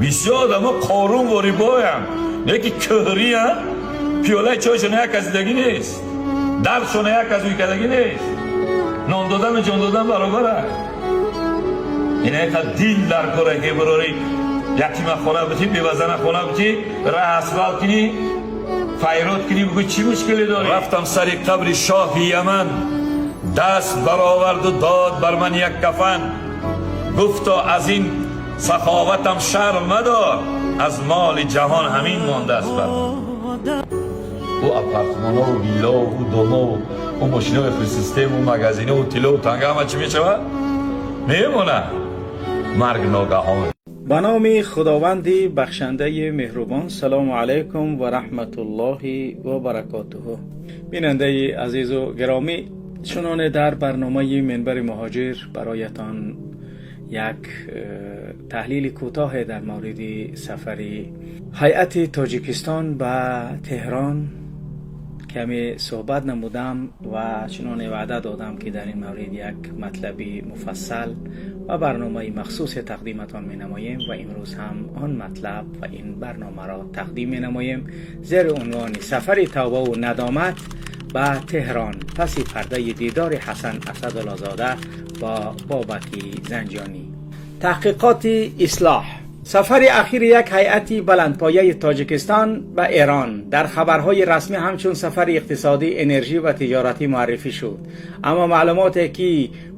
Бисёр одамо Қорун вори боянд, леки кӯҳриянд. Пиёлаи чойшона як каси дагӣ нест, даршона як кас уйкадагӣ нест. Нон додану ҷон додан баробара. Ина дил дар кора ки бирори ятимахона битӣ, бевазанахона битӣ, ра асфалт кунӣ, файрод кунӣ, бигӯ, чӣ мушкиле дорӣ? Рафтам сари қабри шоҳи Яман, даст бароварду дод бар ман як кафан. Гуфто: «Аз ин саховатам шарм мадор, аз моли ҷаҳон ҳамин мондааст бар ӯ апартмонову виллову домову ӯ мошинои систему магазинову тиллову танга». Ҳама чӣ мешавад? Мемонад. Марг ногаҳон. Ба номи Худованди бахшандаи меҳрубон. Салому алайкум ва раҳматуллоҳи ва баракотуҳу. Бинандаи азизу гиромӣ, чуноне дар барномаи Минбари Муҳоҷир бароятон як таҳлили кӯтоҳе дар мавриди сафари ҳайати Тоҷикистон ба Теҳрон каме суҳбат намудам ва чуноне ваъда додам, ки дар ин маврид як матлаби муфассал ва барномаи махсусе тақдиматон менамоем ва имрӯз ҳам он матлаб ва ин барномаро тақдим менамоем зери унвони «Сафари тавбаву надомат ба Теҳрон: паси пардаи дидори Ҳасан Асадуллозода бо Бобаки Занҷонӣ». Таҳқиқоти Ислоҳ: сафари ахири як ҳайати баландпояи Тоҷикистон ба Эрон дар хабарҳои расмӣ ҳамчун сафари иқтисодӣ, энержӣ ва тиҷоратӣ муаррифӣ шуд. Аммо маълумоте, ки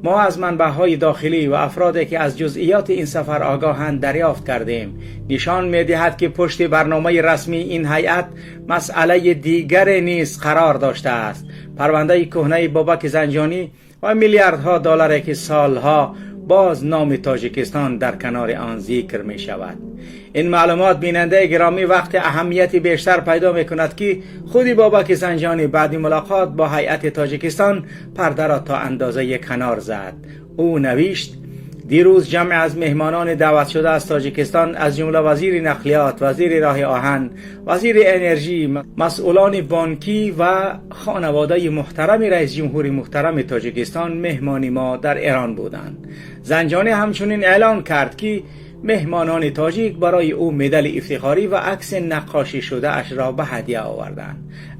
мо аз манбаъҳои дохилӣ ва афроде, ки аз ҷузъиёти ин сафар огоҳанд, дарёфт кардем, нишон медиҳад, ки пушти барномаи расмии ин ҳайат масъалаи дигаре низ қарор доштааст: парвандаи кӯҳнаи Бобаки Занҷонӣ ва миллиардҳо долларе, ки солҳо боз номи Тоҷикистон дар канори он зикр мешавад. Ин маълумот, бинандаи гиромӣ, вақте аҳамияти бештар пайдо мекунад, ки худи Бобаки Занҷонӣ баъди мулоқот бо ҳайати Тоҷикистон пардаро то андозае канор зад. Ӯ навишт: «Дирӯз ҷамъе аз меҳмонони даъватшуда аз Тоҷикистон, аз ҷумла вазири нақлиёт, вазири роҳи оҳан, вазири энержӣ, масъулони бонкӣ ва хонаводаи муҳтарами раисҷумҳури муҳтарами Тоҷикистон меҳмони мо дар Эрон буданд». Занҷонӣ ҳамчунин эълон кард, ки меҳмонони тоҷик барои ӯ медали ифтихорӣ ва акси наққошӣ шудаашро ба ҳадя оварданд.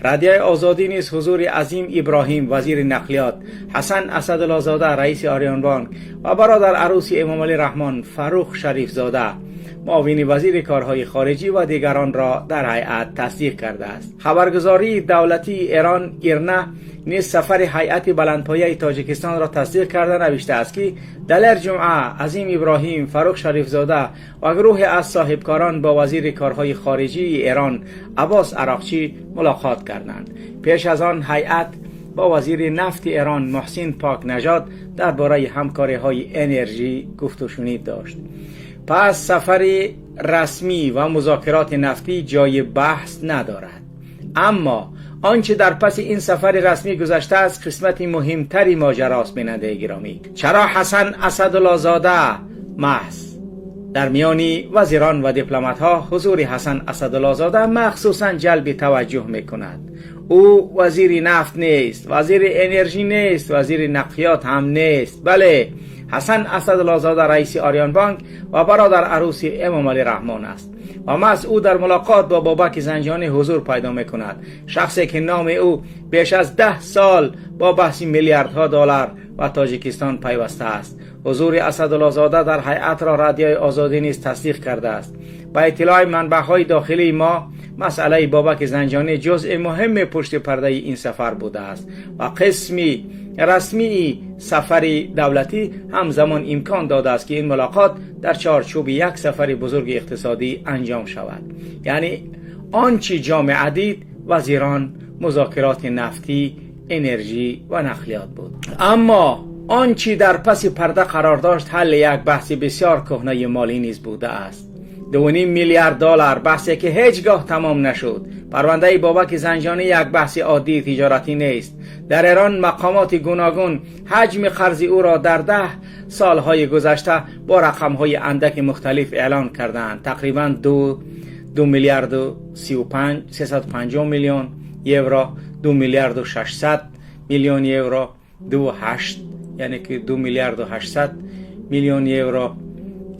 Радиои Озодӣ низ ҳузури Азим Иброҳим, вазири нақлиёт, Ҳасан Асадуллозода, раиси Ориёнбонк, ва бародар арӯси Эмомалӣ Раҳмон, Фаррух Шарифзода, муовини вазири корҳои хориҷӣ, ва дигаронро дар ҳайат тасдиқ кардааст. Хабаргузории давлатии Эрон Ирна низ сафари ҳайати баландпояи Тоҷикистонро тасдиқ карда, навиштааст, ки далер ҷумъа Азим Иброҳим, Фаррух Шарифзода ва гурӯҳе аз соҳибкорон бо вазири корҳои хориҷии Эрон Аббос Арақчӣ мулоқот карданд. Пеш аз он ҳайат бо вазири нафти Эрон Муҳсин Покнажод дар бораи ҳамкориҳои энержӣ гуфтушунид дошт. Пас сафари расмӣ ва музокироти нафтӣ ҷои баҳс надорад. Аммо он чӣ дар паси ин сафари расмӣ гузаштааст, қисмати муҳимтари моҷарост. Бинандаи гиромӣ, чаро Ҳасан Асадуллозода маҳз? Дар миёни вазирон ва дипломатҳо ҳузури Ҳасан Асадуллозода махсусан ҷалби таваҷҷӯҳ мекунад. Ӯ вазири нафт нест, вазири энержӣ нест, вазири нақлиёт ҳам нест. Бале, Ҳасан Асадуллозода раиси Ориёнбонк ва бародар арӯси Эмомалӣ Раҳмон аст ва маҳз ӯ дар мулоқот бо Бобаки Занҷонӣ ҳузур пайдо мекунад, шахсе ки номи ӯ беш аз 10 сол бо баҳси миллиардҳо доллар ва Тоҷикистон пайваста аст. Ҳузури Асадуллозода дар ҳайатро Радиои Озодӣ низ тасдиқ кардааст. Ба иттилои манбаъҳои дохилии мо, масъалаи Бобаки Занҷонӣ ҷузъи муҳими пушти пардаи ин сафар будааст ва қисми расмии сафари давлатӣ ҳамзамон имкон додааст, ки ин мулоқот дар чорчӯби як сафари бузурги иқтисодӣ анҷом шавад. Яъне он чӣ ҷомеа дид, вазирон, музокироти нафтӣ, энержӣ ва нақлиёт буд, аммо он чӣ дар паси парда қарор дошт, ҳалли як баҳси бисёр кӯҳнаи молӣ низ будааст: 2,5 миллиард доллар, баҳсе ки ҳеҷ гоҳ тамом нашуд. Парвандаи Бобаки Занҷонӣ як баҳси оддии тиҷоратӣ нест. Дар Эрон мақомоти гуногун ҳаҷми қарзи ӯро дар 10 солҳои гузашта бо рақамҳои андаки мухталиф эълон карданд: тақрибан 2 миллиарду 350 миллион евро, 2 миллиарду 600 миллион евро, 2,8, яъне ки 2 миллиарду 800 миллион евро.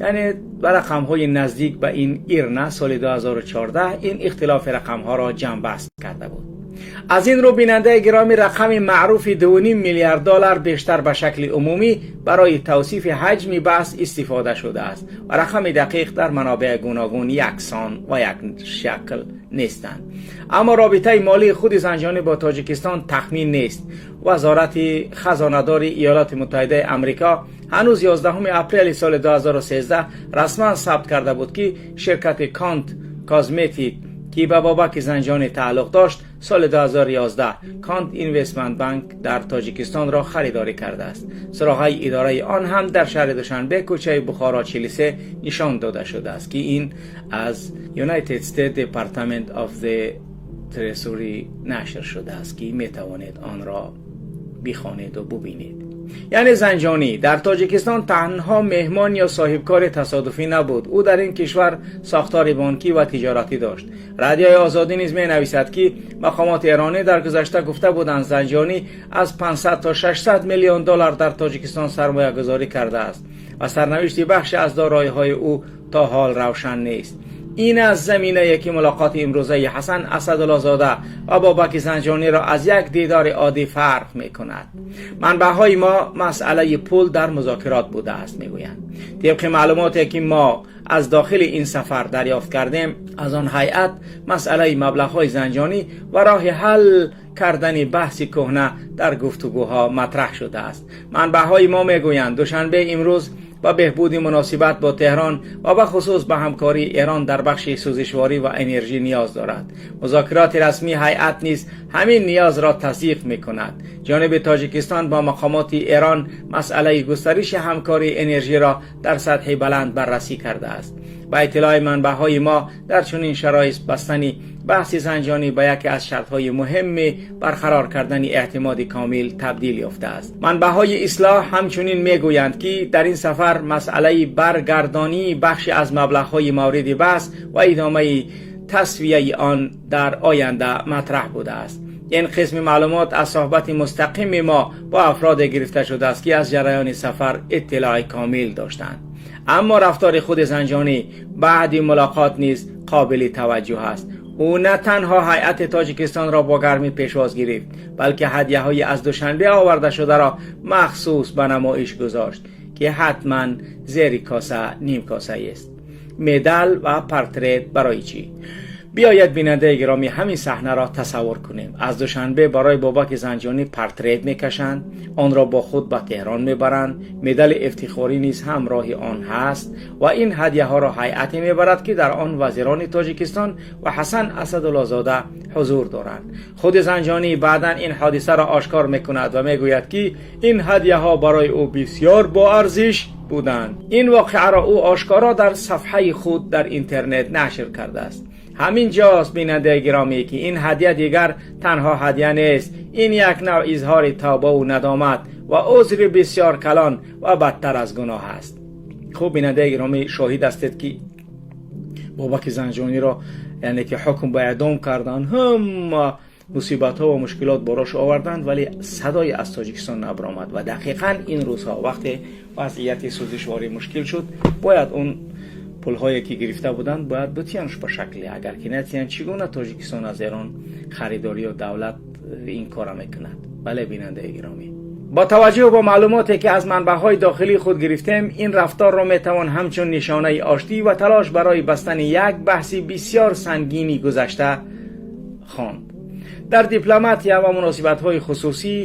Яъне ба рақамҳои наздик ба ин ИРНА соли 2014 ин ихтилофи рақамҳоро ҷамъбаст карда буд. Аз ин рӯ, бинандаи гиромӣ, рақами маъруфи 2,5 миллиард доллар бештар ба шакли умумӣ барои тавсифи ҳаҷми баҳс истифода шудааст ва рақами дақиқ дар манобеи гуногун яксон ва як шакл нестанд. Аммо робитаи молии худи Занҷонӣ бо Тоҷикистон тахмин нест. Вазорати хазонадори Иёлоти Муттаҳидаи Амрико ҳанӯз 11 апрели соли 2013 расман сабт карда буд, ки ширкати Конт Козметик, ки ба Бобаки Занҷонӣ тааллуқ дошт, соли 2011 Конт Инвестмент Банк дар Тоҷикистонро харидорӣ кардааст. Суроғаи идораи он ҳам дар шаҳри Душанбе, кӯчаи Бухоро 43 нишон дода шудааст, ки ин аз United States Department of the Treasury нашр шудааст, ки метавонед онро бихонеду бубинед. Яъне Занҷонӣ дар Тоҷикистон танҳо меҳмон ё соҳибкори тасодуфӣ набуд. Ӯ дар ин кишвар сохтори бонкӣ ва тиҷоратӣ дошт. Радиои Озодӣ низ менависад, ки мақомоти эронӣ дар гузашта гуфта буданд, Занҷонӣ аз 500 то 600 миллион доллар дар Тоҷикистон сармоягузорӣ кардааст ва сарнавишти бахши аз дороиҳои ӯ то ҳол равшан нест. Ин аз заминае ки мулоқоти имрӯзаи Ҳасан Асадуллозода ва Бобаки Занҷониро аз як дидори оддӣ фарқ мекунад. Манбаъҳои мо масъалаи пул дар музокирот будааст, мегӯянд. Тибқи маълумоте ки мо аз дохили ин сафар дарёфт кардем, аз он ҳайат масъалаи маблағҳои Занҷонӣ ва роҳи ҳал кардани баҳси кӯҳна дар гуфтугӯҳо матраҳ шудааст. Манбаъҳои мо мегӯянд, Душанбе имрӯз ба беҳбуди муносибат бо Теҳрон ва ба хусус ба ҳамкории Эрон дар бахши сӯзишворӣ ва энержӣ ниёз дорад. Музокироти расмии ҳайат низ ҳамин ниёзро тасдиқ мекунад. Ҷониби Тоҷикистон бо мақомоти Эрон масъалаи густариши ҳамкории энержиро дар сатҳи баланд баррасӣ кардааст. Ба иттилои манбаъҳои мо, дар чунин шароит бастани баҳси Занҷонӣ ба яке аз шартҳои муҳимми барқарор кардани эътимоди комил табдил ёфтааст. Манбаъҳои Ислоҳ ҳамчунин мегӯянд, ки дар ин сафар масъалаи баргардонии бахши аз маблағҳои мавриди баҳс ва идомаи тасвияи он дар оянда матраҳ будааст. Ин қисми маълумот аз суҳбати мустақими мо бо афроде гирифта шудааст, ки аз ҷараёни сафар иттилои комил доштанд. Аммо рафтори худи Занҷонӣ баъди мулоқот низ қобили таваҷҷӯҳ аст. Ӯ на танҳо ҳайати Тоҷикистонро бо гармӣ пешвоз гирифт, балки ҳадяҳои аз Душанбе оварда шударо махсус ба намоиш гузошт, ки ҳатман зери коса ним косаест. Медал ва портрет барои чӣ? Биёед, бинандаи гиромӣ, ҳамин саҳнаро тасаввур кунем. Аз Душанбе барои Бобаки Занҷонӣ портрет мекашанд, онро бо худ ба Теҳрон мебаранд, медали ифтихорӣ низ ҳамроҳи он ҳаст ва ин ҳадяҳоро ҳайате мебарад, ки дар он вазирони Тоҷикистон ва Ҳасан Асадуллозода ҳузур доранд. Худи Занҷонӣ баъдан ин ҳодисаро ошкор мекунад ва мегӯяд, ки ин ҳадяҳо барои ӯ бисёр боарзиш буданд. Ин воқеаро ӯ ошкоро дар сафҳаи худ дар интернет нашр кардааст. Ҳамин ҷост, бинандаи гиромӣ, ки ин ҳадя дигар танҳо ҳадя нест. Ин як навъ изҳори тавбаву надомат ва узри бисёр калон ва бадтар аз гуноҳ аст. Хуб, бинандаи гиромӣ, шоҳид ҳастед, ки Бобаки Занҷониро, яъне ки ҳукм ба эъдом карданд, ҳама мусибатҳо ва мушкилот борош оварданд, вале садое аз Тоҷикистон набаромад. Ва дақиқан ин рӯзҳо, вақте вазъияти сӯзишворӣ мушкил шуд, бояд он пулҳое ки гирифта буданд, бояд бутиянш ба шакле. Агар ки натиянд, чӣ гуна Тоҷикистон аз Эрон харидорӣ ё давлат ин кора мекунад? Бале, бинандаи гиромӣ, бо таваҷҷӯҳ ба маълумоте ки аз манбаъҳои дохилии худ гирифтем, ин рафторро метавон ҳамчун нишонаи оштӣ ва талош барои бастани як баҳси бисёр сангини гузашта хонд. Дар дипломатия ва муносибатҳои хусусӣ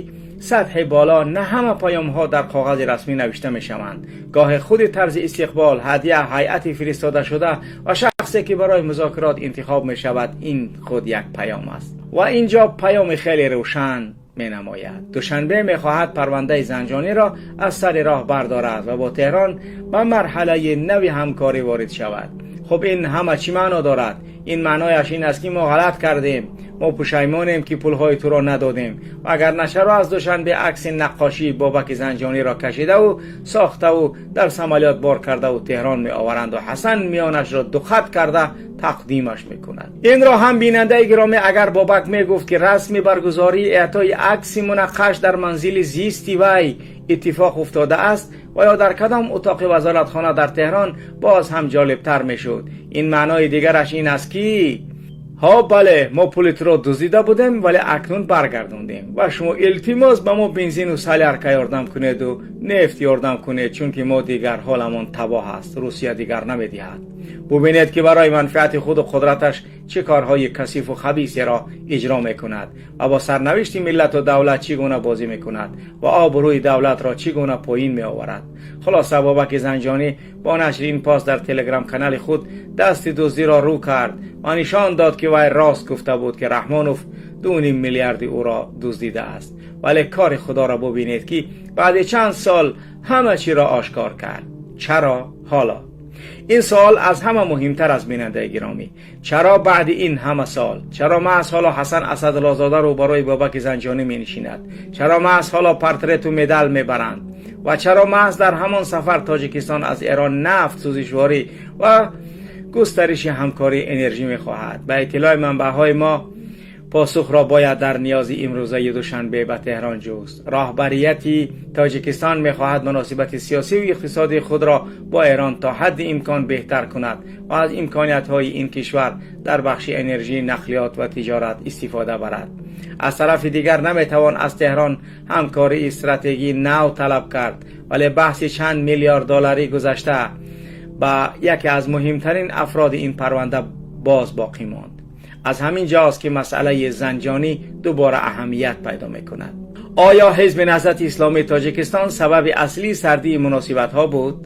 сатҳи боло на ҳама паёмҳо дар коғази расмӣ навишта мешаванд. Гоҳе худи тарзи истиқбол, ҳадя, ҳайати фиристодашуда ва шахсе ки барои музокирот интихоб мешавад, ин худ як паём аст. Ва ин ҷо паёми хеле рӯшан менамояд: Душанбе мехоҳад парвандаи Занҷониро аз сари роҳ бардорад ва бо Теҳрон ба марҳалаи нави ҳамкорӣ ворид шавад. Хуб, ин ҳама чӣ маъно дорад? Ин маънояш ин аст, ки мо ғалат кардем, мо пушаймонем, ки пулҳои туро надодем. Вагарна чаро аз Душанбе акси наққошии Бобаки Занҷониро кашидаву сохтаву дар самолёт бор кардаву Теҳрон меоваранду Ҳасан миёнашро духат карда тақдимаш мекунад. Инро ҳам, бинандаи гиромӣ, агар Бобак мегуфт, ки расми баргузории эътои акси мунаққаш дар манзили зисти вай иттифоқ уфтодааст ва ё дар кадом утоқи вазоратхона дар Теҳрон, боз ҳам ҷолибтар мешуд. Ин маънои дигараш ин аст, ки ҳо, бале, мо пули туро дуздида будем, вале акнун баргардондем ва шумо, илтимос, ба мо бензину солярка ёрдам кунеду нефт ёрдам кунед, чунки мо дигар ҳоламон табоҳ аст, Русия дигар намедиҳад. Бубинед, ки барои манфиати худу қудраташ чӣ корҳои касифу хабисеро иҷро мекунад ва бо сарнавишти миллату давлат чӣ гуна бозӣ мекунад ва обрӯи давлатро чӣ гуна поин меоварад. Хулоса, Бобаки Занҷонӣ бо нашри ин пост дар Телеграм-канали худ дасти дуздиро рӯ кард ва нишон дод, ки вай рост гуфта буд, ки Раҳмонов 2,5 миллиарди ӯро дуздидааст. Вале кори Худоро бубинед, ки баъди чанд сол ҳама чиро ошкор кард. Чаро ҳоло? Ин суол аз ҳама муҳимтар аст, бинандаи гиромӣ. Чаро баъди ин ҳама сол? Чаро маҳз ҳоло Ҳасан Асадуллозода рӯбарои Бобаки Занҷонӣ менишинад? Чаро маҳз ҳоло портрету медал мебаранд? Ва чаро маҳз дар ҳамон сафар Тоҷикистон аз Эрон нафт, сӯзишворӣ ва густариши ҳамкории энержӣ мехоҳад? Ба иттилои манбаъҳои мо, посухро бояд дар ниёзи имрӯзаи Душанбе ба Теҳрон ҷуст. Роҳбарияти Тоҷикистон мехоҳад муносибати сиёсиву иқтисодии худро бо Эрон то ҳадди имкон беҳтар кунад ва аз имкониятҳои ин кишвар дар бахши энержӣ, нақлиёт ва тиҷорат истифода барад. Аз тарафи дигар, наметавон аз Теҳрон ҳамкории стратегии нав талаб кард, вале баҳси чанд миллиард долларӣ гузашта ба яке аз муҳимтарин афроди ин парванда боз боқӣ монд. Аз ҳамин ҷост, ки масъалаи Занҷонӣ дубора аҳамият пайдо мекунад. Оё Ҳизби Наҳзати Исломии Тоҷикистон сабаби аслии сардии муносибатҳо буд?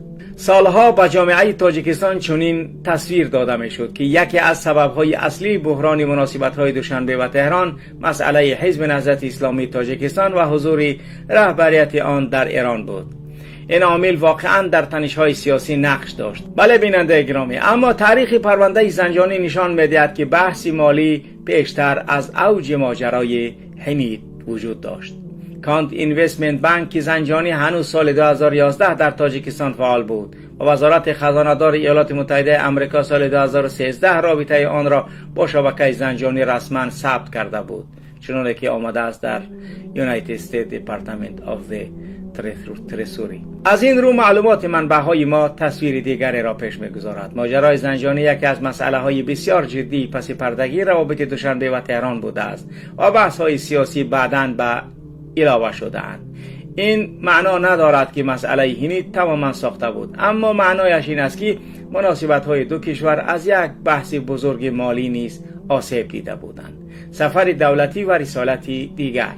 Солҳо ба ҷомеаи Тоҷикистон чунин тасвир дода мешуд, ки яке аз сабабҳои аслии буҳрони муносибатҳои Душанбе ва Теҳрон масъалаи Ҳизби Наҳзати Исломии Тоҷикистон ва ҳузури раҳбарияти он дар Эрон буд. Ин омил воқеан дар танишҳои сиёсӣ нақш дошт, бале, бинандаи гиромӣ, аммо таърихи парвандаи Занҷонӣ нишон медиҳад, ки баҳси молӣ пештар аз авҷи моҷарои Ҳинид вуҷуд дошт. Кант Investment Bank и Занҷонӣ ҳанӯз соли 2011 дар Тоҷикистон фаъол буд ва Вазорати Хазонадори Иёлоти Муттаҳидаи Амрико соли 2013 робитаи онро бо шабакаи Занҷонӣ расман сабт карда буд, чуноне ки омадааст дар United States Department of the Treasury. Аз ин рӯ, маълумоти манбаъҳои мо тасвири дигареро пеш мегузорад. Моҷарои Занҷонӣ яке аз масъалаҳои бисёр ҷиддии пасипардагии равобити Душанбе ва Теҳрон будааст ва баҳсҳои сиёсӣ баъдан ба илова шудаанд. Ин маъно надорад, ки масъалаи Ҳинид тамоман сохта буд, аммо маънояш ин аст, ки муносибатҳои ду кишвар аз як баҳси бузурги молӣ низ осеб дида буданд. Сафари давлатӣ ва рисолати дигар.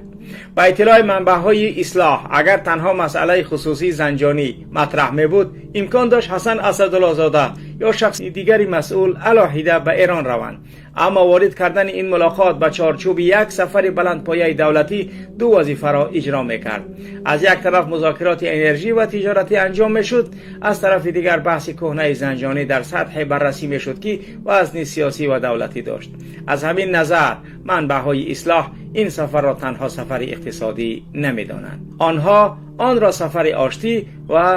Ба иттилои манбаъҳои Ислоҳ, агар танҳо масъалаи хусусии Занҷонӣ матраҳ мебуд, имкон дошт Ҳасан Асадуллозода ё шахси дигари масъул алоҳида ба Эрон раванд. Аммо ворид кардани ин мулоқот ба чорчӯби як сафари баландпояи давлатӣ ду вазифаро иҷро мекард. Аз як тараф, музокироти энержӣ ва тиҷоратӣ анҷом мешуд, аз тарафи дигар, баҳси кӯҳнаи Занҷонӣ дар сатҳе баррасӣ мешуд, ки вазни сиёсӣ ва давлатӣ дошт. Аз ҳамин назар, манбаъҳои Ислоҳ ин сафарро танҳо сафари иқтисодӣ намедонанд. Онҳо онро сафари оштӣ ва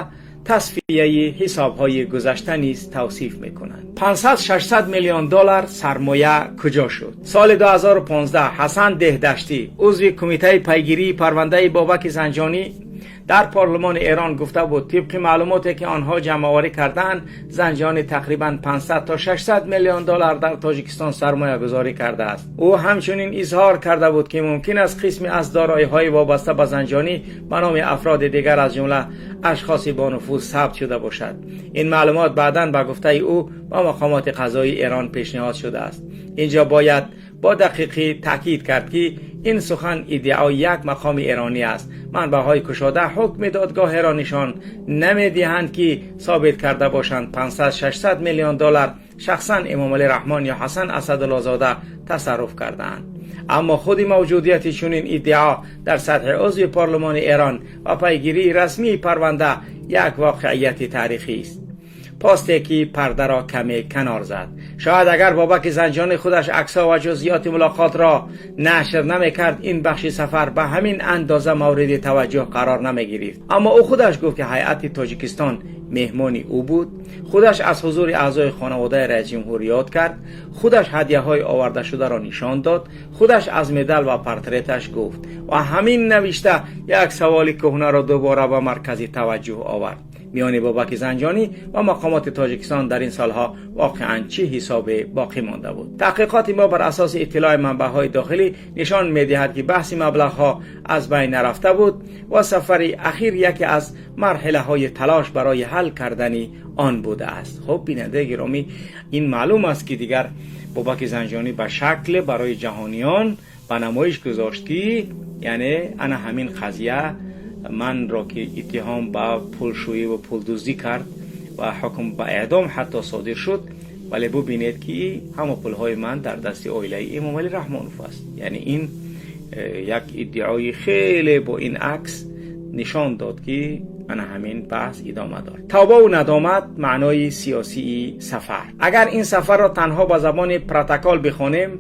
тасфияи ҳисобҳои гузашта низ тавсиф мекунанд. 500-600 миллион доллар сармоя куҷо шуд? Соли 2015 Ҳасан Деҳдаштӣ, узви кумитаи пайгирии парвандаи Бобаки Занҷонӣ дар парлумони Эрон, гуфта буд, тибқи маълумоте ки онҳо ҷамъоварӣ кардаанд, Занҷонӣ тақрибан 500 то 600 миллион доллар дар Тоҷикистон сармоягузорӣ кардааст. Ӯ ҳамчунин изҳор карда буд, ки мумкин аст қисме аз дороиҳои вобаста ба Занҷонӣ ба номи афроди дигар, аз ҷумла ашхоси бонуфуз, сабт шуда бошад. Ин маълумот баъдан, ба гуфтаи ӯ, ба мақомоти қазоии Эрон пешниҳод шудааст. Инҷо бояд бо дақиқӣ таъкид кард, ки ин сухан иддаои як мақоми эронӣ аст. Манбаъҳои кушода ҳукми додгоҳеро нишон намедиҳанд, ки собит карда бошанд 500-600 миллион доллар шахсан Эмомалӣ Раҳмон ё Ҳасан Асадуллозода тасарруф кардаанд. Аммо худи мавҷудияти чунин иддао дар сатҳи узви парлумони Эрон ва пайгирии расмии парванда як воқеияти таърихӣ аст. Посте ки пардаро каме канор зад. Шояд агар Бобаки Занҷонӣ худаш аксҳо ва ҷузъиёти мулоқотро нашр намекард, ин бахши сафар ба ҳамин андоза мавриди таваҷҷӯҳ қарор намегирифт. Аммо ӯ худаш гуфт, ки ҳайати Тоҷикистон меҳмони ӯ буд, худаш аз ҳузури аъзои хонаводаи раисҷумҳур ёд кард, худаш ҳадияҳои овардашударо нишон дод, худаш аз медал ва портреташ гуфт ва ҳамин навишта як саволи кӯҳнаро дубора ба маркази таваҷҷӯҳ овард: миёни Бобаки Занҷонӣ ва мақомоти Тоҷикистон дар ин солҳо воқеан чӣ ҳисобе боқӣ монда буд? Таҳқиқоти мо бар асоси иттилои манбаъҳои дохилӣ нишон медиҳад, ки баҳси маблағҳо аз байн нарафта буд ва сафари ахир яке аз марҳилаҳои талош барои ҳал кардани он будааст. Хуб, бинандаи гиромӣ, ин маълум аст, ки дигар Бобаки Занҷонӣ ба шакле барои ҷаҳониён ба намоиш гузошт, ки яъне ана ҳамин қазия манро, ки иттиҳом ба пулшӯӣ ва пулдуздӣ кард ва ҳукм ба эъдом ҳатто содир шуд, вале бубинед, ки ҳама пулҳои ман дар дасти оилаи Эмомалӣ Раҳмонов аст. Яъне ин як иддаои хеле бо ин акс нишон дод, ки ана ҳамин баҳс идома дорад. Тавбаву надомат, маънои сиёсии сафар. Агар ин сафарро танҳо ба забони протокол бихонем,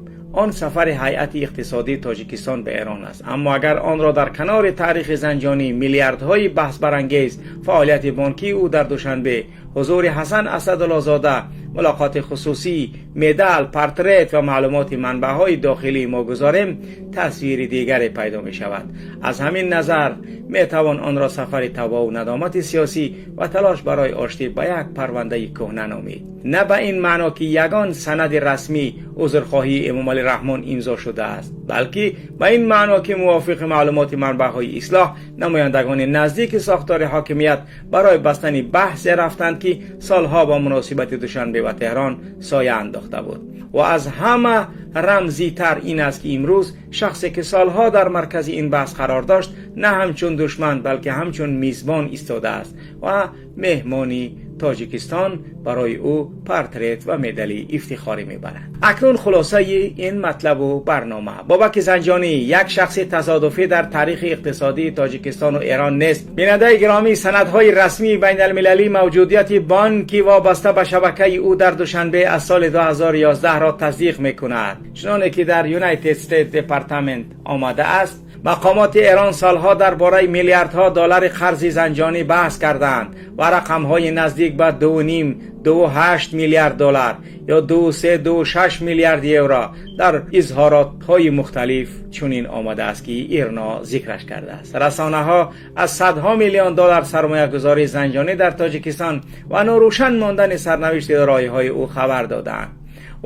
он сафари ҳайати иқтисодии Тоҷикистон ба Эрон аст. Аммо агар онро дар канори таърихи Занҷонӣ, миллиардҳои баҳсбарангез, фаъолияти бонкии ӯ дар Душанбе, ҳузури Ҳасан Асадуллозода, мулоқоти хусусӣ, медал, портрет ва маълумоти манбаъҳои дохилии мо гузорем, тасвири дигаре пайдо мешавад. Аз ҳамин назар метавон онро сафари тавбаву надомати сиёсӣ ва талош барои оштӣ ба як парвандаи кӯҳна номид. На ба ин маъно, ки ягон санади расмӣ узрхоҳии Эмомалӣ Раҳмон имзо шудааст, балки ба ин маъно, ки мувофиқи маълумоти манбаъҳои Ислоҳ, намояндагони наздики сохтори ҳокимият барои бастани баҳсе рафтанд, ки солҳо ба муносибати Душанбе ва Теҳрон соя андохта буд. Ва аз ҳама рамзитар ин аст, ки имрӯз шахсе, ки солҳо дар маркази ин баҳс қарор дошт, на ҳамчун душман, балки ҳамчун мизбон истодааст ва меҳмони Тоҷикистон барои ӯ портрет ва медали ифтихорӣ мебарад. Акнун хулосаи ин матлабу барнома: Бобаки Занҷонӣ як шахси тасодуфӣ дар таърихи иқтисодии Тоҷикистону Эрон нест. Бинандаи гиромӣ, санадҳои расмии байналмилалӣ мавҷудияти бонки вобаста ба шабакаи ӯ дар Душанбе аз соли 2011-ро тасдиқ мекунад. Чуноне ки дар United States Department омадааст, мақомоти Эрон солҳо дар бораи миллиардҳо доллари қарзи Занҷонӣ баҳс карданд ва рақамҳои наздик ба 2,5, 2,8 миллиард доллар ё 2,3, 2,6 миллиард евро дар изҳоротҳои мухталиф чунин омадааст, ки ИРНА зикраш кардааст. Расонаҳо аз садҳо миллион доллар сармоягузории Занҷонӣ дар Тоҷикистон ва норӯшан мондани сарнавишти дороиҳои ӯ хабар доданд.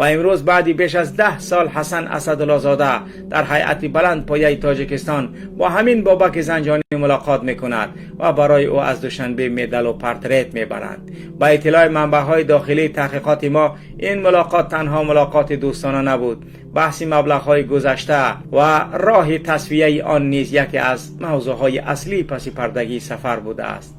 Ва имрӯз, баъди беш аз 10 сол, Ҳасан Асадуллозода дар ҳайати баландпояи Тоҷикистон бо ҳамин Бобаки Занҷонӣ мулоқот мекунад ва барои ӯ аз Душанбе медалу портрет мебаранд. Ба иттилои манбаъҳои дохилии таҳқиқоти мо, ин мулоқот танҳо мулоқоти дӯстона набуд. Баҳси маблағҳои гузашта ва роҳи тасфияи он низ яке аз мавзӯъҳои аслии паси пардагии сафар будааст.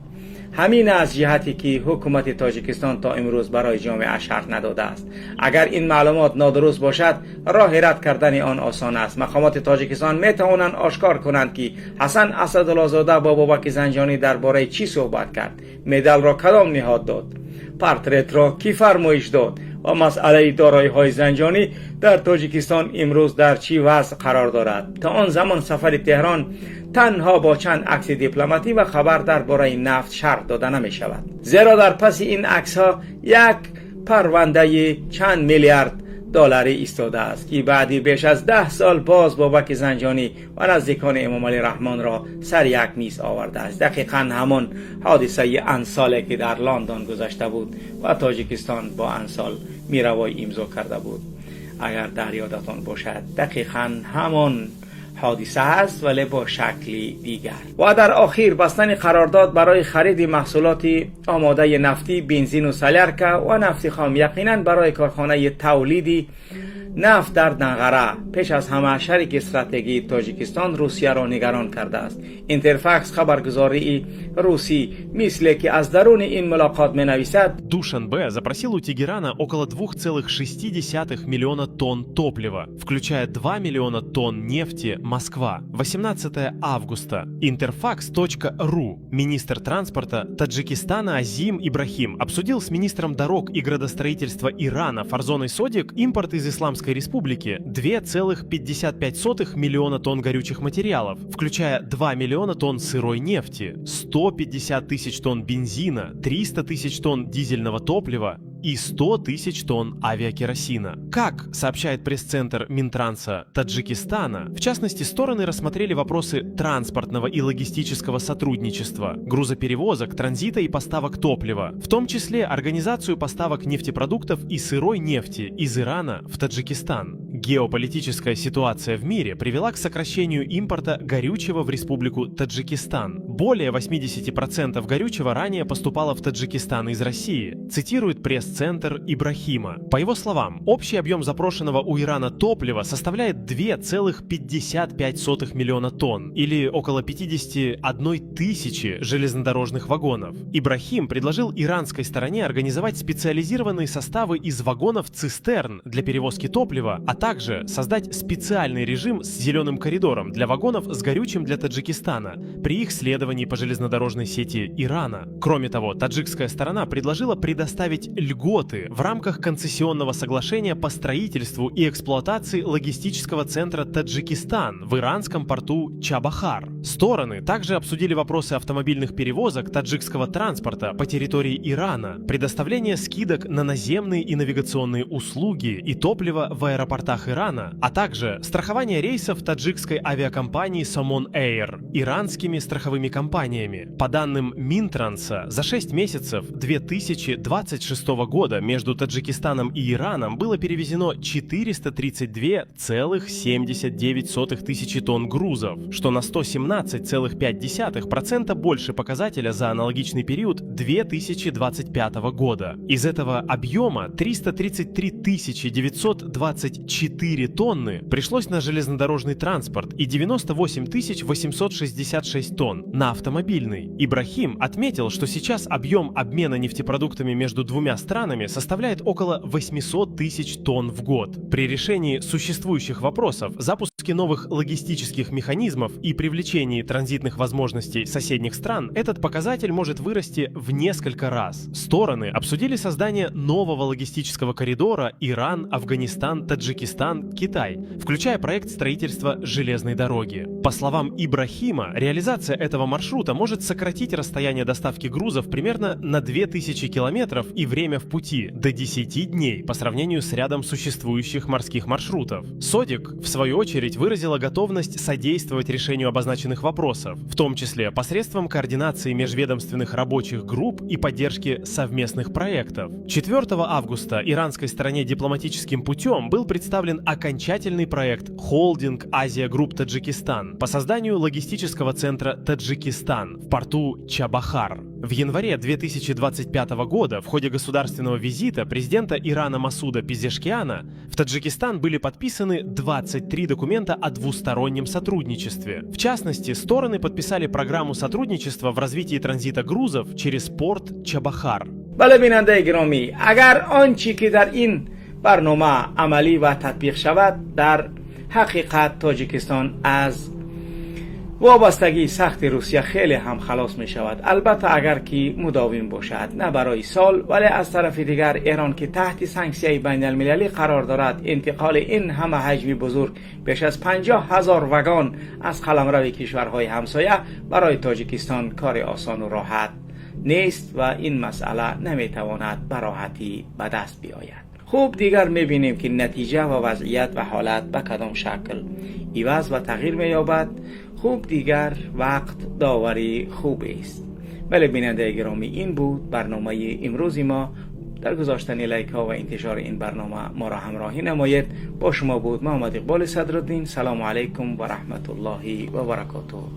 Ҳамин аз ҷиҳате, ки ҳукумати Тоҷикистон то имрӯз барои ҷомеа шарҳ надодааст. Агар ин маълумот нодуруст бошад, роҳи рад кардани он осон аст. Мақомоти Тоҷикистон метавонанд ошкор кунанд, ки Ҳасан Асадуллозода бо Бобаки Занҷонӣ дар бораи чӣ суҳбат кард, медалро кадом ниҳод дод, портретро кӣ фармоиш дод ва масъалаи дороиҳои Занҷонӣ дар Тоҷикистон имрӯз дар чӣ вазъ қарор дорад. То он замон сафари Теҳрон танҳо бо чанд акси дипломатӣ ва хабар дар бораи нафт шарҳ дода намешавад, зеро дар паси ин аксҳо як парвандаи чанд миллиард долларӣ истодааст, ки баъди беш аз 10 сол боз Бобаки Занҷонӣ ва наздикони Эмомалӣ Раҳмонро сар як миз овардааст. Дақиқан ҳамон ҳодисаи Ансале, ки дар Лондон гузашта буд ва Тоҷикистон бо Ансал мировой имзо карда буд, агар дар ёдатон бошад, дақиқан ҳамон ҳодиса ҳаст, вале бо шакли дигар. Ва дар охир, бастани қарордод барои хариди маҳсулоти омодаи нафтӣ, бензину солярка ва нафти хом, яқинан барои корхонаи тавлиди нафт дар Данғара, пеш аз ҳама шарики стратегии Тоҷикистон, Русияро нигарон кардааст. Интерфакс, хабаргузории русӣ, мисле ки аз даруни ин мулоқот менависад: Душанбе запросил у Тегерана около 2,6 миллиона тонн топлива, включая 2 миллиона тонн нефти «Москва». 18 августа. Интерфакс.ру. Министр транспорта Таджикистана Азим Ибрахим обсудил с министром дорог и градостроительства Ирана Фарзоной Содик импорт из Исламской Исламской Республики 2,55 миллиона тонн горючих материалов, включая 2 миллиона тонн сырой нефти, 150 тысяч тонн бензина, 300 тысяч тонн дизельного топлива и 100 тысяч тонн авиакеросина. Как сообщает пресс-центр Минтранса Таджикистана, в частности, стороны рассмотрели вопросы транспортного и логистического сотрудничества, грузоперевозок, транзита и поставок топлива, в том числе организацию поставок нефтепродуктов и сырой нефти из Ирана в Таджикистан. Геополитическая ситуация в мире привела к сокращению импорта горючего в Республику Таджикистан. Более 80% горючего ранее поступало в Таджикистан из России, цитирует пресс-центр Ибрахима. По его словам, общий объем запрошенного у Ирана топлива составляет 2,55 миллиона тонн, или около 51 тысячи железнодорожных вагонов. Ибрахим предложил иранской стороне организовать специализированные составы из вагонов-цистерн для перевозки топлива, а также создать специальный режим с зеленым коридором для вагонов с горючим для Таджикистана при их следовании по железнодорожной сети Ирана. Кроме того, таджикская сторона предложила предоставить льготы в рамках концессионного соглашения по строительству и эксплуатации логистического центра Таджикистан в иранском порту Чабахар. Стороны также обсудили вопросы автомобильных перевозок таджикского транспорта по территории Ирана, предоставление скидок на наземные и навигационные услуги и топливо в аэропортах Ирана, а также страхование рейсов таджикской авиакомпании Somon Air иранскими страховыми компаниями. По данным Минтранса, за 6 месяцев 2026 года между Таджикистаном и Ираном было перевезено 432,79 тысячи тонн грузов, что на 117,5% больше показателя за аналогичный период 2025 года. Из этого объема 333 924 тонны пришлось на железнодорожный транспорт и 98 866 тонн на автомобильный. Ибрахим отметил, что сейчас объем обмена нефтепродуктами между двумя странами составляет около 800 тысяч тонн в год. При решении существующих вопросов, запуске новых логистических механизмов и привлечении транзитных возможностей соседних стран этот показатель может вырасти в несколько раз. Стороны обсудили создание нового логистического коридора Иран, Афганистан, Таджикистан, Китай, включая проект строительства железной дороги. По словам Ибрахима, реализация этого маршрута может сократить расстояние доставки грузов примерно на 2000 километров и время в пути до 10 дней по сравнению с рядом существующих морских маршрутов. СОДИК, в свою очередь, выразила готовность содействовать решению обозначенных вопросов, в том числе посредством координации межведомственных рабочих групп и поддержки совместных проектов. 4 августа иранской стороне дипломатическим путем был представлен окончательный проект «Холдинг Азия Групп Таджикистан» по созданию логистического центра Таджикистан в порту Чабахар. В январе 2025 года в ходе государственного визита президента Ирана Масуда Пезешкиана в Таджикистан были подписаны 23 документа о двустороннем сотрудничестве. В частности, стороны подписали программу сотрудничества в развитии транзита грузов через порт Чабахар. Бале, бинандаи гиромӣ, агар он чӣ ки дар ин барнома амалӣ ва татбиқ шавад, дар ҳақиқат Тоҷикистон аз вобастагии сахти Русия хеле ҳам халос мешавад, албатта, агар ки мудовим бошад, на барои сол. Вале аз тарафи дигар, Эрон ки таҳти санксияи байналмилалӣ қарор дорад, интиқоли ин ҳама ҳаҷми бузург, беш аз 50 000 вагон, аз қаламрави кишварҳои ҳамсоя барои Тоҷикистон кори осону роҳат нест ва ин масъала наметавонад ба роҳатӣ ба даст биёяд. Хуб, дигар мебинем, ки натиҷа ва вазъият ва ҳолат ба кадом шакл иваз ва тағйир меёбад. Хуб, дигар вақт довари хубест. Бале, бинандаи гиромӣ, ин буд барномаи имрӯзи мо. Дар гузоштани лайкҳо ва интишори ин барнома моро ҳамроҳӣ намоед. Бо шумо буд Муҳаммад Иқболи Садруддин. Салому алайкум ва раҳматуллоҳи ва баракотуҳ.